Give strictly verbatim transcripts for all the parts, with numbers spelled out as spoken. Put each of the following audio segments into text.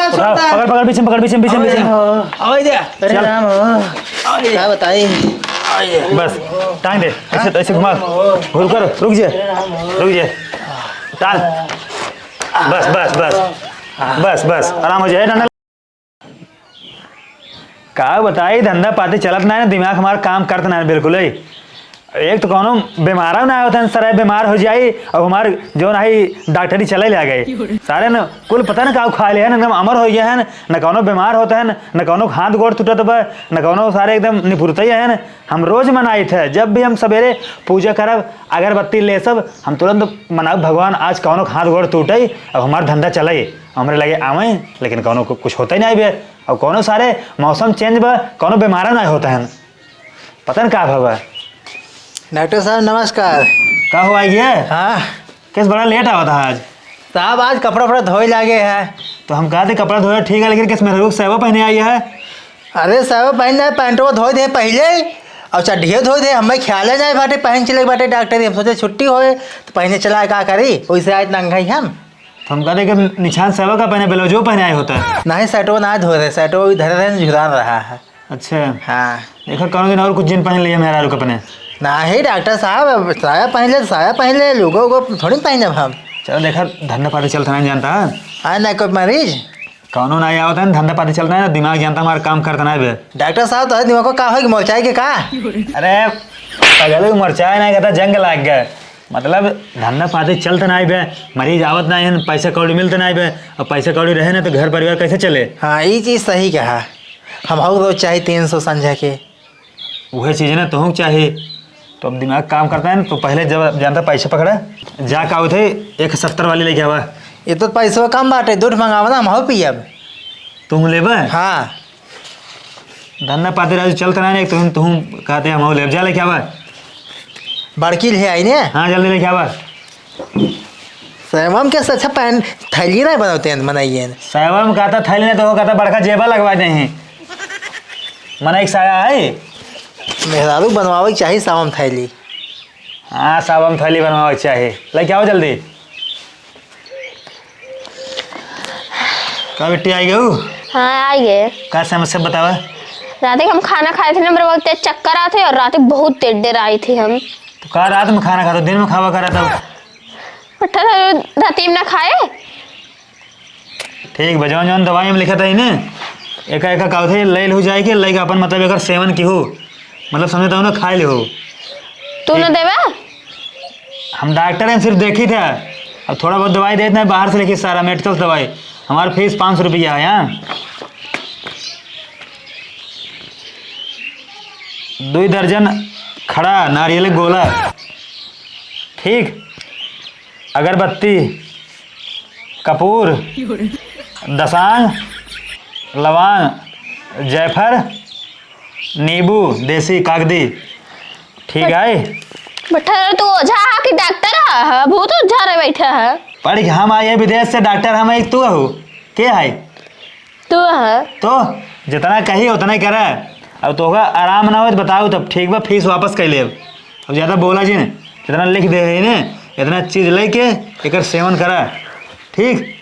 उठाओ, पकड़, पकड़, पीछे में पकड़, पीछे में, पीछे में, पीछे में। अरे चल। राम हो। का बताई? बस, टांग दे, ऐसे, ऐसे घुमा। रुक कर, रुक जा, रुक जा। टांग। बस, बस, बस। बस, बस, आराम हो जाए, डंडा। का बताई, धंधा पाती चलत नाहीं, दिमाग हमार काम करत नाहीं बिल्कुल ही। एक तो कौनो बीमारा ना होत है, सराय बीमार हो जाई, अब हमार जौन आई डॉक्टरी चले लागे। सारे न कुल पता न का खा ले है, एकदम अमर हो गया है, न कौनो बीमार होत है, न कौनो हाथ गोड़ टूटत बा, न कौनो सारे एकदम निपुरते ही है। हम रोज मनाइत है, जब भी हम सवेरे पूजा करब, अगरबत्ती ले सब, हम तुरंत मनाब, "भगवान, आज कौनो हाथ गोड़ टूटे, अब हमार धंधा चले, हमरे लगे आवे, लेकिन कौनो कु-, कुछ होता ही नहीं बे।" अब कौनो सारे मौसम change बा, कौनो बीमारा नहीं होता है, पता न का भवा। डॉक्टर साहब, नमस्कार। का हुआ ये? हाँ। किस बड़ा late आवत है आज? साहब, आज कपड़ा उपड़ा धोए लागे है। तो हम कहा थे कपड़ा धोए ठीक है, लेकिन किस मेहरारू के साया पहने आई है? अरे साया पहनना है, पैंटवा धोए दे पहले, और चड्ढिया धोए दे, हमें ख्याल है नहीं बाटे, पहन चले बाटे डॉक्टर, हम सोचे छुट्टी होए तो पहने चला का करी, वैसे आज नंगा ही हम। तो हम कहा थे कि निछान साया का पहने, ब्लाउजो पहने आए होता है। नहीं, शर्टवा ना धोए रहे, शर्टवा भी धरे रहे, झुरा रहा है। अच्छा। हाँ। देखा, कौनो दिन और कुछ जीन पहन लिया मेहरारू के अपने। नाही डॉक्टर साहब, अब साया पहन ले, साया पहन ले, लुगो उगो थोड़ी पहनब हम। चलो देखा, धंधा पाती चलत नहीं जानता। हाँ, ना कोई मरीज? कौनो नहीं आवत है, धंधा पाती चलत नहीं, दिमाग जानता हमारा काम करता नहीं बे। डॉक्टर साहब, तोहरे दिमाग को का होई, मोरचाई के का? अरे, पगल, मोरचाई नहीं कहता, जंग लाग गया। मतलब, धंधा पाती चलत नहीं बे, मरीज आवत नहीं है, पैसा कौड़ी मिलत नहीं बे, और पैसा कौड़ी रहे ना तो घर परिवार कैसे चले? हाँ, ई चीज सही कहा। हम हऊ रोज चाही तीन सौ संझा के। उहे चीज ना तोहूँ चाही। तो अब दिमाग काम करता है ना, तो पहले जब जानता पैसे पकड़ा, जा का होते एक सत्तर वाली लेके आवा। ये तो पैसवा कम बाटे, दूध मंगावा ना, हम हऊ पियब। तू लेबे? हाँ। धंधा पाती राजू चलत ना, एक तुम, तुम कहते हम हऊ लेब, जा लेके आवा। बड़की ले आई ने? हाँ, जल्दी लेके आवा। सैवम के अच्छा पैंट थैली नहीं बनाते हैं, बनाइए। सैवम कहता थैली नहीं तो वो कहता बड़का जेबा लगवा दे हैं। मना एक साया है। मेहरारू बनवावे के चाही सैवम थैली। हाँ, सैवम थैली बनवावे के चाही। लेके आओ जल्दी। का बिट्टी आई गऊ? हाँ, आई गए। का समस्या बतावा? रात के हम खाना खाए थे ना, मेरे बहुत तेज चक्कर आते और रात के बहुत तेज डेराई थी हम। तो का रात में खाना खाते, दिन में खावा करा तब? उठा था, राती में ना खाए। ठीक बा, जौन जौन दवाई हम लिखत हई ने, एका एका का होथे, लइल हो जाए के, लइके अपन मतलब एकर सेवन की हो, मतलब समझे तो ना खाए ले हो। तू ना देबा? हम डॉक्टर हैं, सिर्फ देखी था। अब थोड़ा बहुत दवाई देते हैं, बाहर से लेके सारा मेडिकल दवाई। हमारा फीस पाँच सौ रुपया है यहाँ। दुई दर्जन खड़ा नारियल गोला, ठीक, अगरबत्ती, कपूर, दसांग, लवांग, जायफल, नींबू, देसी कागदी, ठीक है। बट्ठा, तू ओझा हा कि डॉक्टर हा? हा, भूत ओझा रे बैठा है। पढ़ के हम आए विदेश से, डॉक्टर हम एक तू हो, के है? तू है। तो जितना कही उतना ही करे। अब तोहका आराम ना हो तो बताओ तब, ठीक बा, फीस वापस कर ले। अब ज्यादा बोला जी ने, जितना लिख दे है ने, इतना चीज लेके एकर सेवन करा, ठीक?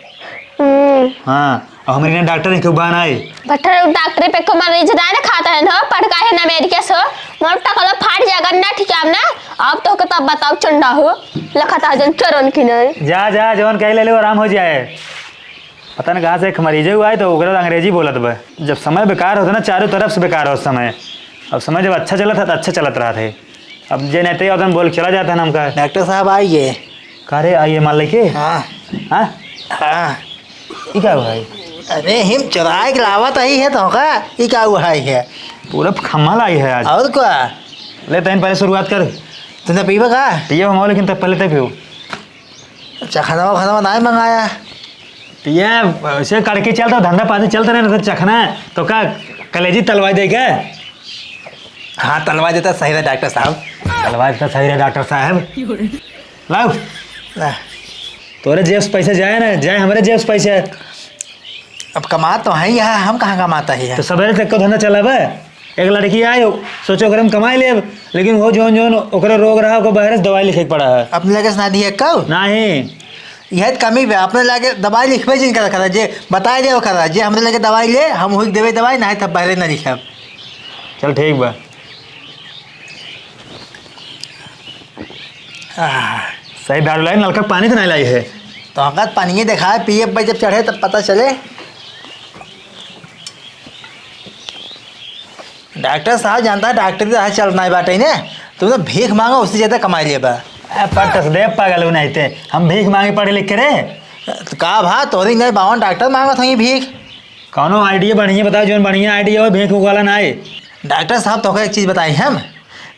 हम्म। हाँ, और हमारे यहाँ डॉक्टर ने क्यों बहाना है? बट्ठा, डॉक्टर पे को मरीज दाए ना खाता है ना, पढ़ का है ना अमेरिका से, मोर टकलो फाट जाएगा ना, ठीक है ना? अब तो के तब बताओ चंडा हो, लखता जन चरन की नहीं। जा, जा, जवन कह ले ले, आराम हो जाए। पता न कहाँ से एक मरीजे हुआ है तो ओकरा अंग्रेजी बोलत बा। जब समय बेकार होता ना, चारों तरफ से बेकार हो समय। अब समय जब अच्छा चलत है तो अच्छा चलत रहत है। अब जे नेते होता बोल चला जाता है हमका। डॉक्टर साहब आइए। का रे, आइए माल लेके? हाँ। हाँ? हाँ। ई का हुआ है? अरे हिम चुराए के लावत आई है तो का? ई का हुआ है? पूरा खम्मा लाई है आज। और का? ले तैन पहले शुरुआत कर। तूने पीबा का? पिए हम, लेकिन तब पहले तय पियो। चखना वखना नहीं मंगाया। पिए, ऐसे करके चलता, धंधा पानी चलता रहे ना, तो चखना तो का कलेजी तलवाई दे के? हाँ, तलवाई देता सही रहे डॉक्टर साहब। तलवाई देता सही रहे डॉक्टर साहब। लाओ। ला। तोरे जेब से पैसा जाए ना, जाए हमारे जेब से पैसा। अब कमा तो है यहाँ, हम कहाँ कमाता है तो यहाँ? सवेरे तक को धंधा चला बे। एक लड़की आए, सोचो ओकरे में कमाई लेब, लेकिन वो जौन जौन ओकरे रोग रहा, ओकर बाहर से दवाई लिखे के पड़ा है। अपने लगे से ना दिए कब? नहीं, यह त कमी बा, अपने लागे दवाई लिखबे जिन करा करा, जे बताए दे करा, जे हमरे लगे दवाई ले, हम हुई देबे दवाई, नाहीं त बहरे न लिखब। चल ठीक बा। आह। सही दारू लाई, नलका पानी त नाहीं लाई है। तो हका पानी देखाए, पिए पे जब चढ़े तब पता चले। डॉक्टर साहब जानता है, डॉक्टरी तो चल नाहीं बाटे ने, तू तो भीख मांगा, उससे ज्यादा कमाई लेबा। ए, पट्ट से दे पागल हो नाहीं ते, हम भीख मांगे पढ़े लिख के रे। तो का भा, तोरी नहीं बावन डॉक्टर मांगत हई भीख। कौनो idea बढ़िया बताओ, जौन बढ़िया idea हो, भीख वाला ना आए। डॉक्टर साहब, तोहका एक चीज बताई हम,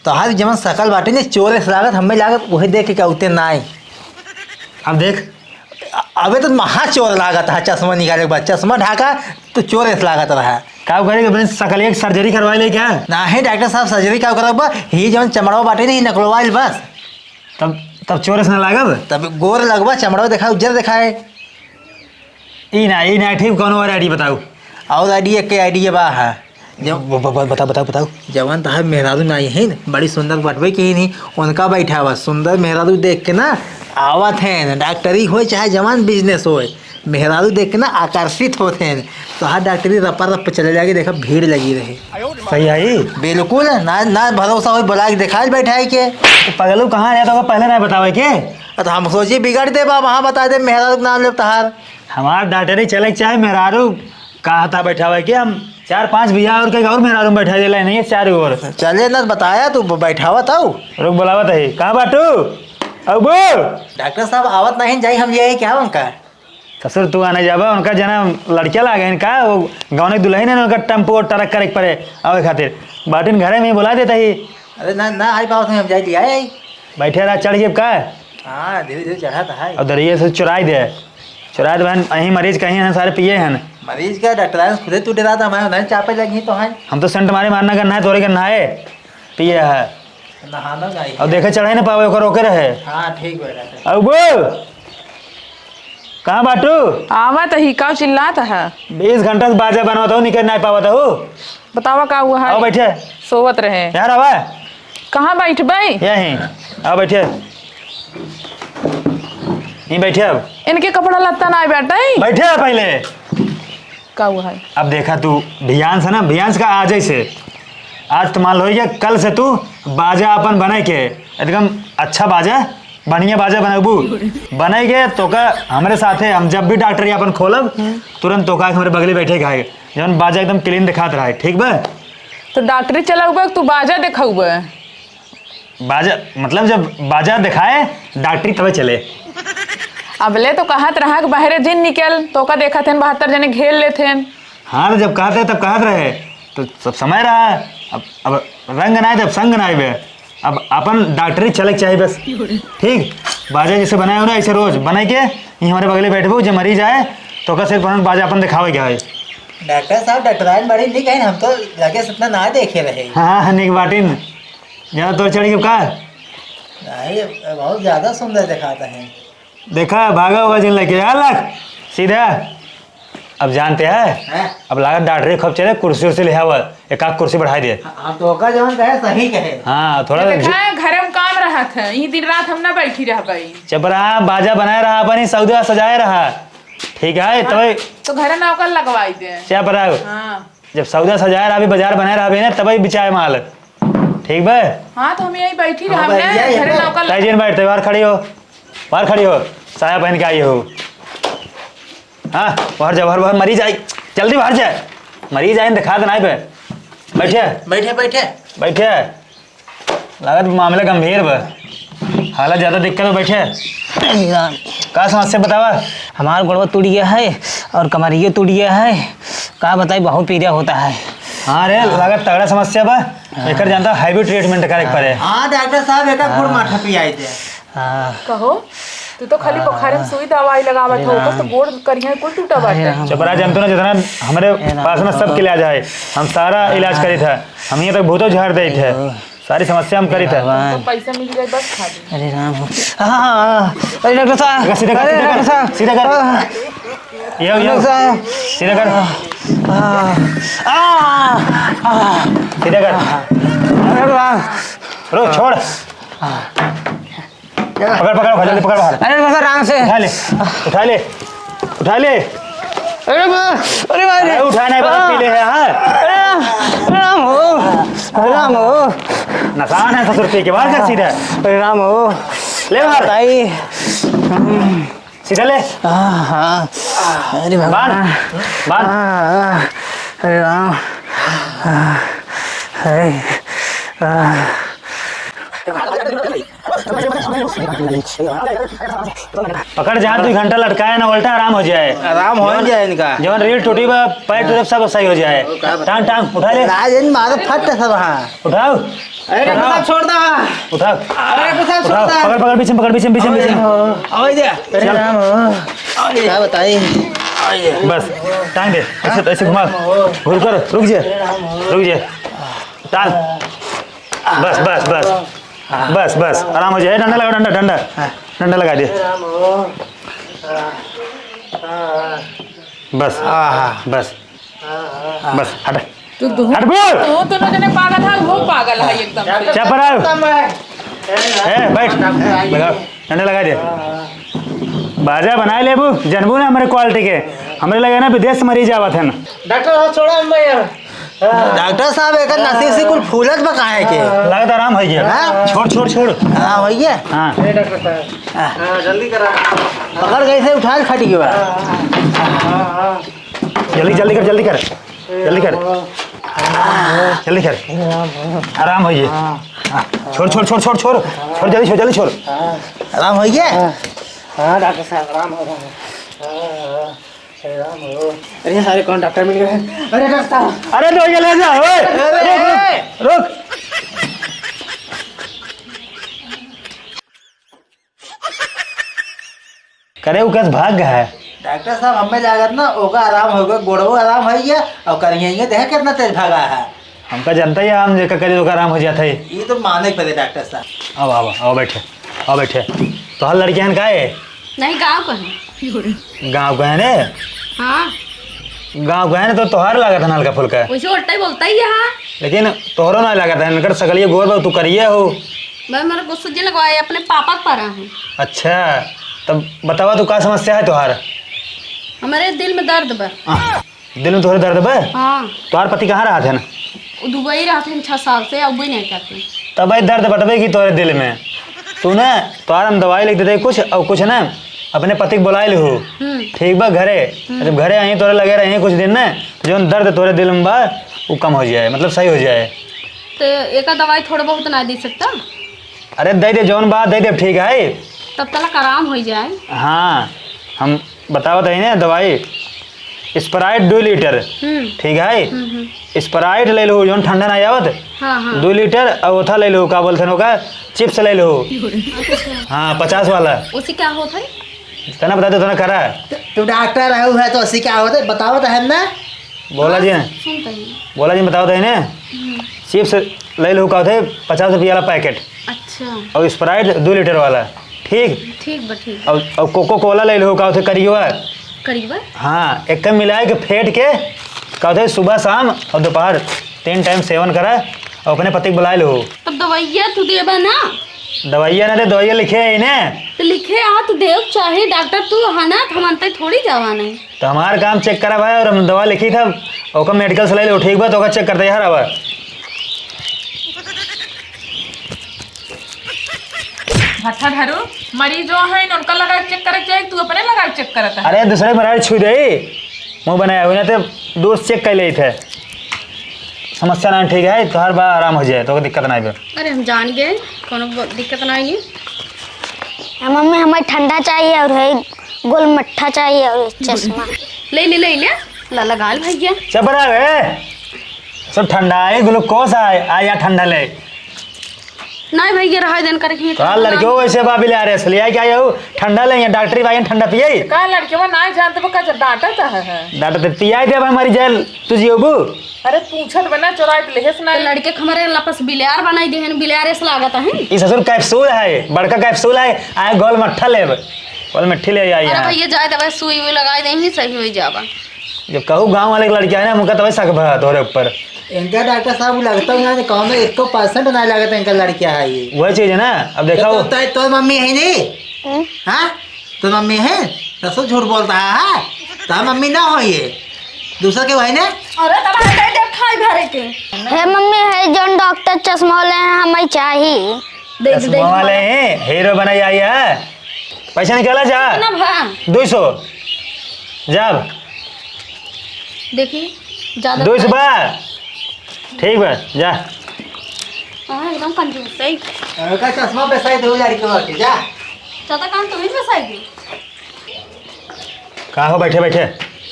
तोहार जवन शकल बाटे ने, चोर से लागत, हमें लागत, वही देख के कहते ना आए। अब देख। अ-, अबे तो महा चोर लागत है, चश्मा निकाले के बाद, चश्मा ढाका, तो चोर से लागत रहा। का करे, अपने शकल एक surgery करवाई ले क्या? नाहीं डॉक्टर साहब, surgery का करब? ही जवन चमड़वा बाटे ने, ही निकलवाइल बस। तब, तब चोर से ना लागब? तब गोर लगबा, चमड़वा देखा, उज्जर देखाए। ई ना, ई ना, ठीक, कौनो और idea बताओ। और idea के idea बा है। जब ब-, ब-, ब-, बताओ, बताओ, बताओ। जवन तहार मेहरारू नाई है न, बड़ी सुंदर बटवे की नहीं, उनका बैठावा। सुंदर मेहरारू देख के ना आवत है न, डॉक्टरी होए चाहे जवन business होए, मेहरारू देख के ना आकर्षित होत है न, तहार डॉक्टरी रपा रप चले लागे, देखा भीड़ लगी रहे। सही है ई? बिल्कुल, ना, ना भरोसा होए, बुला के दिखाए बैठाए के। तो पगलू कहाँ है, तो पहले ना बतावे के? तो हम सोची बिगड़ दे बा, वहाँ बता दे मेहरारू के नाम ले तहार। हमार डॉक्टरी चले के चाहे, मेहरारू कहा था बैठावे के, हम चार पांच बियाह और के और मेहरारू में बैठा देला नहीं है चारों ओर। चले ना बताया तू ब-, बैठावा था। रुक बुलावत है, कहाँ बाटू? अबू। डॉक्टर साहब आवत नहीं जाई, हम ये क्या उनका? ससुर तू आने जाबा, उनका जना लड़किया लागे हैं का, वो गाँव के दुल्हन है ना, उनका टेम्पो और ट्रक करे के पड़े आवे खातिर। बाटिन घरे में ही बुला देता ही। अरे ना, ना आई पावत नहीं, हम जाई लिया आई। बैठे रहा, चढ़ गए का? हाँ, धीरे धीरे चढ़ा था है। और दरिये से चुराई दे। चुराए तो बहन, अहीं मरीज कहीं हैं, सारे पिए हैं। मरीज का डॉक्टर खुदे तू डरा था, हमारे नहीं चापे लगी तो हैं। हम तो सेंट मारे मारना करना है, तोरे करना है, पिए है। नहाना नहीं। और देखे चढ़े ना पावे, ओकर रोके रहे। हाँ, ठीक बा डॉक्टर। अब बोल, कहाँ बाटू? आवा तो ही, का चिल्लात है? बीस घंटा से बाजा बनवत हो, निकल नहीं पावत हो। बतावा का हुआ है? आओ बैठे। सोवत रहे। यार आवा। कहाँ बैठबे? यहीं। आओ बैठे। यहीं बैठे अब। इनके कपड़ा लत्ता ना बैठे। बैठे अब पहले। का हुआ है? अब देखा तू भियान से ना, भियान से का आज से, आज तो मान लो ये कल से तू बाजा अपन बने के एकदम अच्छा बाजा, बढ़िया बाजा बनबू। बने के तोका हमरे साथे, हम जब भी डॉक्टरी अपन खोलब, हम्म। तुरंत तोका हमरे बगले बैठे के है, जौन बाजा एकदम clean दिखात रहे, ठीक बा? तो डॉक्टरी चलउबे, तू बाजा देखउबे? बाजा, मतलब, जब बाजा दिखाए डॉक्टरी तबे चले। अबले तो कहत रहा कि बाहरे जिन निकल, तोका देखत हन, बहत्तर जने घेर लेत हन। हाँ, तो जब कहत रहे, तब कहत रहे, तो सब समय रहा। अब, अब रंग ना आए, तब संग ना आए बे। अब अपन डॉक्टरी चले के चाही बस। ठीक, बाजा जैसे बनाए हो ना, ऐसे रोज बनाए के, ये हमारे बगले बैठबो, जब मरीज आए, तो ओकर सिर्फ अपन बाजा अपन दिखावे के है। डॉक्टर साहब, डॉक्टराइन बड़ी निक है, हम तो लगे से इतना ना देखे रहे। हाँ, हाँ, निक बाटिन। ज्यादा तोर चढ़ गयो का? नहीं, बहुत ज्यादा सुंदर दिखाता है। देखा, भागा होगा जिन लेके, आ लग, सीधा। अब जानते हैं? हैं? अब लागत डॉक्टरी खूब चले, कुर्सी उर्सी ले आवा, एक आध कुर्सी बढ़ाई दे। हम तो ओका जवन कहे, सही कहे। हाँ, थोड़ा देखा है, घर में काम रहत है, यही दिन रात हम ना बैठी रहबई। चुप रहा, बाजा बनाए रहा, अपनी सौदा सजाए रहा। ठीक है, हाँ, तबे तो घर नौकर लगवाई दे। चुप रहा। हाँ। जब सौदा सजाए रहबे, बाजार बनाए रहबे ना, तबे बिचाए माल। ठीक बा? हाँ, तो हम यही बैठी हाँ, रहब बैठ ना, जाए, घरे बैठ। नौकर ताई जी, बैठ, बाहर खड़ी हो, बाहर खड़ी हो, साया पहन के आई हो। हाँ, बाहर जा, बाहर, बाहर, मरीज आई, जल्दी बाहर जा, मरीज आई, दिखा देना पे। बैठे, बैठे, बैठे। बैठे। लागत मामला गंभीर बा, हालत ज्यादा दिक्कत में बैठे। अरे राम। का समस्या बतावा? हमार गोड़वा टूट गया है और कमरियो टूट गया है, का बताई, बहुत पीड़ा होता है। हाँ रे, हाँ। लागत तगड़ा समस्या बा। हाँ। एकर जानता heavy treatment करे के पड़े। हाँ डॉक्टर साहब, एकर गुड़ हाँ। माठा पियाई दे। हाँ। कहो, तू तो खाली हाँ। बुखारे में सुई दवाई लगावत अरे हो, ओकर तो राम। गोड़ करिया कुल टूटा अरे बाटे। राम। चुप रहा, जानतो ना, जितना हमरे अरे राम। पास में सबके इलाज है, हम सारा हाँ। इलाज करी था, हम यहाँ तक भूतो झाड़ दे थे, अरे। सारी समस्या हम करी था। भगवान। तो पैसा मिल जाए बस खा ली। अरे राम। हाँ, हाँ, हाँ। अरे डॉक्टर साहब। सीधा कर, अरे सीधा कर, डॉक्टर साहब। सीधा कर। हाँ। ये, ये। डॉक्टर साहब। सीधा कर। हाँ, हाँ, हाँ। सीधा कर। अरे राम। रो, छोड़। हाँ। पकड़, पकड़, उठा, जल्दी पकड़ बाहर। अरे बाबा, आराम से। उठा ले, उठा ले, उठा ले। अरे बा-, अरे बाप रे। अरे उठा नहीं, बाबा, आ, पी ले है, हाँ। अरे राम, अरे राम हो, अरे राम हो। नसान है ससुर पी के, बाहर कर सीधा। अरे राम हो। ले बाहर। भाई। सीधा ले। हाँ, हाँ। अरे भगवान। बांध, बांध। हाँ, हाँ। अरे राम। हाँ, अरे, हाँ। पकड़, जहाँ दुइ घंटा लटकाए ना, उल्टा आराम हो जाए। आराम हो जाए इनका। जवन रीढ़ टूटी बा, पैर टूटब, सब सही हो जाए। टांग, टांग, उठा ले। राजन मारो फट सब, हाँ। उठाओ। अरे, डॉक्टर साहब, छोड़ दा। उठाओ। अरे, डॉक्टर साहब, छोड़ उठाओ। दा। पकड़, पकड़, पीछे में पकड़, पीछे में, पीछे में, पीछे में। अरे, अरे चल। राम हो। अरे। क्या बताई? बस, टांग दे। ऐसे, ऐसे घुमा। घुर कर, रुक जा। रुक जा। टांग। बस, बस, बस। बस, बस। आराम हो जाए। डंडा लगा, डंडा, डंडा। डंडा लगा दे। बस। आहा। बस। बस, हट। तू दोनों, हट बोल। तू दोनों जने पागल है, वो पागल है एकदम से। चुप रहो। ए, बैठ। लगा, डंडा लगा दे। बाजा बनाए लेबू, जनबू ना हमरे quality के। हमरे लगे ना विदेश से मरीज आवत हन। डॉक्टर साहब, छोड़ा हम यार। डॉक्टर साहब, एकर नसी उसी कुल फूलत बा काहे के? लगत आराम हो गया। हाँ? छोड़, छोड़, छोड़। हाँ, हो गया? हाँ। ए, डॉक्टर साहब। हाँ। हाँ, जल्दी करा। पकड़ के ऐसे उठा ले, खट गया। हाँ, हाँ, हाँ। जल्दी, जल्दी कर, जल्दी कर, जल्दी कर, जल्दी कर। आराम होइए। हाँ। छोड़, छोड़, छोड़, छोड़, छोड़, छोड़, जल्दी छोड़, जल्दी छोड़। हाँ। आराम होइए। हाँ, हाँ, डॉक्टर साहब, आराम हो रहा है। हाँ, हाँ, आराम हो। अरे, सारे कौन डॉक्टर मिल गए हैं? अरे, डॉक्टर साहब। अरे, तो ये ले जा, ओए। अरे, रुक, रुक, रुक। करे उ कस भाग है। डॉक्टर साहब, हमें लागत ना, ओका आराम हो गया, गोड़वो आराम हो गया, और करिए ये देख कितना तेज भागा है। हमका जनता ही हम जेका करी ओका आराम हो जाता है। ये तो माने पड़े डॉक्टर साहब। आओ, आओ, आओ बैठे, आओ बैठे। तोहार लड़कियान का है? नहीं, गाँव का है। गाँव का है ने? हाँ। गाँव का है ने तो तोहार लागत है ना हल्का फुल्का। वैसे उल्टा ही बोलता ही है, हाँ। लेकिन तोहरो ना लागत है, इनकर सकलिए गोर बा, तू करिए हो। भाई, मेरे को सुजी लगवाए, अपने पापा के पारा है। अच्छा, तब बतावा, तू का समस्या है तोहार? हमारे दिल में दर्द बा। हाँ, दिल में तोहरे दर्द बा? हाँ। तोहार पति कहाँ रहत है ना? वो दुबई रहत है छह साल से, अब भी नहीं करते। तब भाई दर्द बटबे की तोहरे दिल में। तू ना, तोहार हम दवाई लिख देते कुछ, और कुछ ना, अपने पति के बुलाए लिहो। हम्म। ठीक बा, घरे। हम्म। जब घरे आई, तोहरे लगे रही कुछ दिन ना, तो जौन दर्द तोहरे दिल में बा, वो कम हो जाए, मतलब सही हो जाए। तो एका दवाई थोड़ा बहुत ना दे सकता? अरे दे दे, जौन बा दे दे, ठीक है। तब तलक आराम हो जाए। हाँ, हम बतावत है ना दवाई, Sprite दो लीटर, हम्म। ठीक है। हम्म, हम्म। Sprite ले लो, जौन ठंडा ना आवत, हाँ, हाँ। दो लीटर, और ओथा ले लो, का बोलते हैं ओका, chips ले लो। अच्छा। हाँ, पचास वाला। उसे क्या होता है? तना बता दे, तना करा। तू, तू डॉक्टर है, है तो उसे क्या होता है? बतावत है ना। बोला जी। सुनता ही। बोला जी, बतावत है ना। हम्म। Chips ले लो, का होते, पचास रुपया वाला packet। अच्छा। और Sprite दो लीटर वाला, ठीक? ठीक बा, ठीक। और, और Coca Cola ले लो, का होते, करियो है। करियो है? हाँ, एक मिलाए के फेंट के, का होते, सुबह, शाम और दोपहर तीन time सेवन करा और अपने पति के बुलाए लो। तब दवाइया तू देबा ना? दवाइया ना दे, दवाइया लिखे है इन्हें। तो लिखे आ, तू देव चाहे डॉक्टर, तू है ना, हम अंतर थोड़ी जावा नहीं। तो हमार काम check करा भाई, और हम दवा लिखी था, ओकर medical से ले लो, ठीक बा, तो ओकर check करते यार अब। भट्टा धरू, मरीजो हैं, उनका लगा check करे के चाही, तू अपने लगा check करत है। अरे, दूसरे मराड़ छू दे, मुंह बनाया हुआ ना, तो दोस्त check कर ले थे। समस्या ना ठीक है, तोहर बा आराम हो जाए, तो दिक्कत ना आवे। अरे, हम जान गए, कोनो ब-, दिक्कत ना आई। ए, मम्मी, हमें ठंडा चाहिए और है गोल मट्ठा चाहिए और चश्मा। ले ले, ले ले, ला लगा ले भैया। चुप रह बे। सब ठंडा है, glucose है, आ या ठंडा ले। नहीं भैया, रहा देन करे कि तोहार लड़के हो वैसे बाबी ले आ रहे, इसलिए क्या ये ठंडा ले, या डॉक्टरी भाई ठंडा पिए? का लड़के वो ना जानते वो का डांटा चाहे है? डांटा तो पिया दे भाई, मरी जाए, तू जियोबू। अरे पूछत बना चोराई के लेहे से तो नहीं। लड़के के हमारे लपस बिलार बनाई देहन, बिलार ऐसा लागत है। ई ससुर capsule है, बड़का capsule है, आए गोल मट्ठा लेब, गोल मट्ठी ले आई अरे है। भैया जाए दवाई सुई हुई लगाई दे ही सही हुई जावा। जब कहू गांव वाले के लड़किया है ना, हमका तबे शक भा तोरे ऊपर। इनका डॉक्टर साहब लगता है ना, कौनो एको percent ना लगता इनका लड़किया है ये। वही चीज है ना, अब देखा तो, हो। तो, तो मम्मी है नहीं? हम्म। हाँ? तो मम्मी है? ससुर झूठ बोलता है, हाँ? तो मम्मी ना हो ये, दूसरा के भाई ने? अरे तब हटे दे खाई भरे के। हे मम्मी, है जौन डॉक्टर चश्मा वाले हैं, हमें चाहिए। दे दे, दे, चश्मा वाले दे। हैं, हीरो बनाई आई है। पैसा निकाला जा। कितना भा? दो सौ। जा अब। देखी, ज्यादा दो सौ खाई। बा। ठीक बा, जा। हाँ, एकदम कंजूस है। का चश्मा पे सही दो हजार के बाकी, जा। ज्यादा काम तुम्हें पे सही दे। का हो, बैठे, बैठे,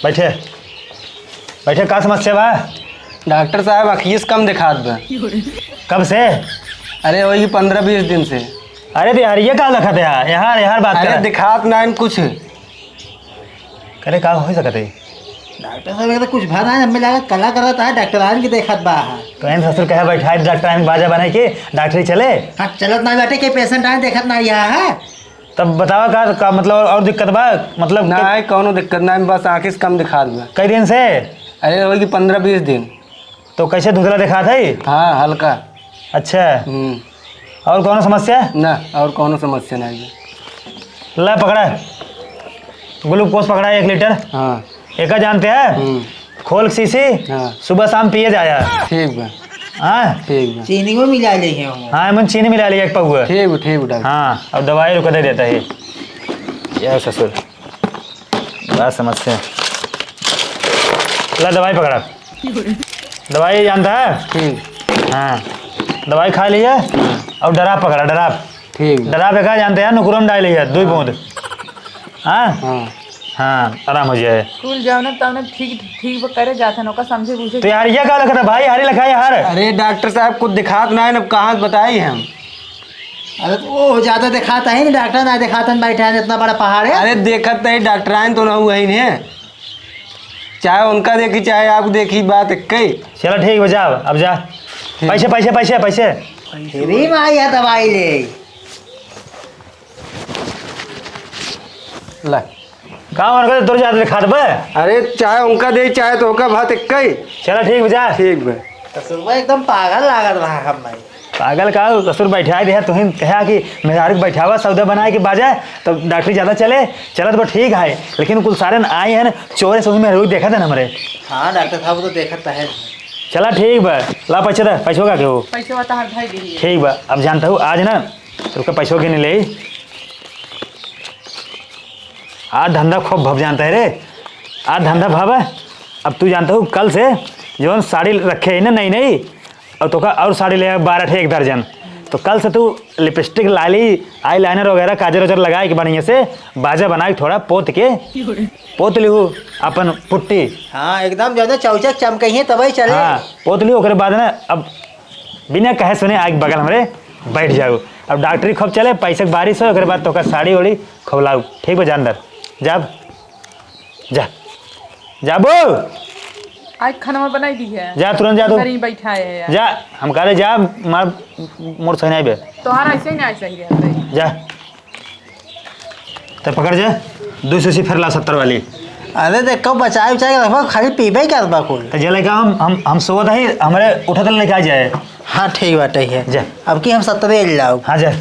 बैठे, बैठे, का समस्या बा? डॉक्टर साहब, अखिए से कम दिखात बा। कब से? अरे, वही पन्द्रह बीस दिन से। अरे, तो यार, ये का लखत है यार? यहाँ, यहाँ बात अरे, कर। दिखात ना कुछ। करे, का हो सकत है? डॉक्टर साहब, ये तो कुछ भा ना है, हमें लगा कला करत है, डॉक्टर आन के देखत बा। तो एन ससुर कहे, बैठा है डॉक्टर आन बाजा बनाए के, डॉक्टरी चले। हाँ, चलत ना बैठे के, पेशेंट आए, देखत ना यहाँ है। तब बतावा का, का मतलब और दिक्कत बा? मतलब ना कि है, कौनो दिक्कत ना है, बस आँखी से कम दिखात बा। कई दिन से? अरे, होई कि पन्द्रह बीस दिन। तो कैसे धुंधला दिखात है? हाँ, हल्का। अच्छा। हम्म। और कौनो समस्या? ना, और कौनो समस्या ना है। ला पकड़ा, ग्लूकोज पकड़ा एक लीटर। हाँ। एका जानते हैं? हम्म। खोल के शीशी, हाँ। सुबह शाम पिए जाया। ठीक बा। हाँ? ठीक बा। चीनी में मिला ले हैं हम। हाँ, एमन चीनी मिला लिया एक पौवा। ठीक बा, ठीक बा, डॉक्टर। हाँ, अब दवाई रुका दे देता है। जाओ ससुर, बड़ा समस्या। ला दवाई पकड़ा। दवाई जानता है? ठीक। हाँ, दवाई खा लिया और डराप पकड़ा, डराप। ठीक बा। डराप एका जानते हैं, नुकुरम डाल लिया, दुई बूंद। हाँ? हाँ। हाँ, आराम हो जाए। कुल जौन तौन ठीक, ठीक बा करे जात हन, ओका समझे बूझे तो यार, ये का लखत है भाई, हारी लखा यार। अरे डॉक्टर साहब, कुछ दिखात ना है, अब कहाँ बताई हम? अरे तो वो ज्यादा दिखाता है ना, डॉक्टर ना दिखाता है, बैठा है, इतना बड़ा पहाड़ है। अरे देखत नहीं, डॉक्टर आए तो ना हुआ ही नहीं, चाहे उनका देखी, चाहे आप देखी, बात एक ही। चलो ठीक बा, जा, अब जा। ठीक। पैसे, पैसे, पैसे, पैसे। फ्री में आई है दवाई ले। ला। का उनका तोर जात रे खात बा? अरे, चाहे उनका दे, चाहे तो ओका भात एक ही। चला ठीक बा, जा। ठीक बा। ससुरवा एकदम पागल लागत रहा हम भाई। पागल का, ससुर बैठा दिया, तुहिन कहा कि मेहरारू के बैठावा, सौदा बनाए के बाजा, तो डॉक्टरी ज्यादा चले, चलत बा ठीक है, लेकिन कुल सारन आए हैं, चोरे से उनमें रोज देखत है हमरे। हाँ, डॉक्टर साहब, वो तो देखत है। चला ठीक बा, ला पैसे दे, पैसवा का के हो? पैसवा तहार भाई दिए। ठीक बा, अब जानता हूँ, आज ना, रुका, पैसवा के नहीं ले। आज धंधा खूब भव जानता है रे, आज धंधा भव है। अब तू जानता हूँ, कल से जौन साड़ी रखे है ना नई नई, और तोका और साड़ी ले आवे बारह ठे एक दर्जन। तो कल से तू लिपस्टिक, लाली, eyeliner वगैरह, काजर वाजर लगाए के बढ़िया से बाजा बनाए के थोड़ा पोत के, पोत लिहू अपन पुट्टी। हाँ, एकदम जो है ना चौचक चमकइहे तबही चले। हाँ, पोत लिहू, ओकरे बाद ना अब बिना कहे सुने आके बगल हमरे बैठ जाऊ। अब डॉक्टरी खूब चले, पैसे के बारिश हो, ओकरे बाद तोका साड़ी ओड़ी खूब लाऊ। ठीक बा, जा अंदर। जाब। जा। जाबो। आज खाना बनाई दी है। जा, तुरंत जा तू। घर ही बैठा है यार। जा, हम कह रहे जा, मार, मोर सही नहीं बे। तोहार ऐसे ही ना, ऐसे ही रहता है। जा। तो पकड़ जा, दूसरी सी फिर ला सत्तर वाली। अरे देखो, बचाए उचाए के रखबा, खाली पीबे ही करबा कुल। तो जे लइका हम, हम, हम सोवत है, हमरे उठत लेके आ जाए। हाँ, ठीक बाटे है। जा। अब की हम सत्तरे ले लाओ। हाँ, जा।